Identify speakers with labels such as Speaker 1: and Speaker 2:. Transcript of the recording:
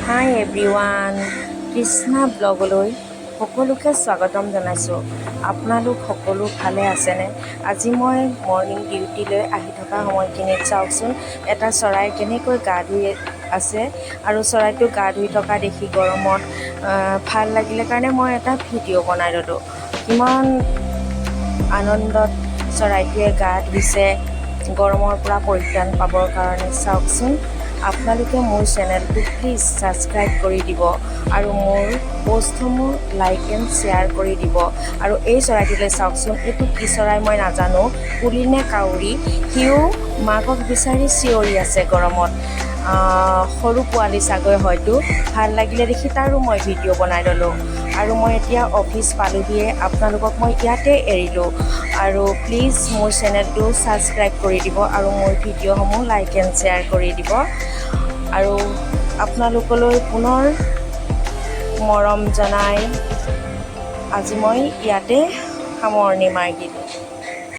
Speaker 1: হাই everyone, Krishna ব্লগলৈ সকলোকে স্বাগতম জনাইছোঁ। আপোনালোক সকলো ভালে আছেনে? আজি মই মৰ্ণিং ডিউটিলৈ আহি থকা সময়খিনিত চাওকচোন, এটা চৰাই কেনেকৈ গা ধুই আছে। আৰু চৰাইটো গা ধুই থকা দেখি গৰমত ভাল লাগিলে কাৰণে মই এটা ভিডিঅ' বনাই ল'লোঁ। কিমান আনন্দত চৰাইটোৱে গা ধুইছে গৰমৰ পৰা পৰিত্ৰাণ পাবৰ কাৰণে, চাওকচোন। আপোনালোকে মোৰ চেনেলটো প্লিজ ছাবস্ক্ৰাইব কৰি দিব আৰু মোৰ পষ্টসমূহ লাইক এণ্ড শ্বেয়াৰ কৰি দিব। আৰু এই চৰাইটোলৈ চাওকচোন, এইটো কি চৰাই মই নাজানো, কুলি নে কাউৰী। সিও মাকক বিচাৰি চিঞৰি আছে গৰমত। সৰু পোৱালি চাগৈ হয়তো। ভাল লাগিলে দেখি তাৰো মই ভিডিঅ' বনাই ল'লোঁ। আৰু মই এতিয়া অফিচ পালোহিয়ে। আপোনালোকক মই ইয়াতে এৰিলোঁ আৰু প্লিজ মোৰ চেনেলটো ছাবস্ক্ৰাইব কৰি দিব আৰু মোৰ ভিডিঅ'সমূহ লাইক এণ্ড শ্বেয়াৰ কৰি দিব। আৰু আপোনালোকলৈ পুনৰ মৰম জনাই আজি মই ইয়াতে সামৰণি মাৰি দিলোঁ।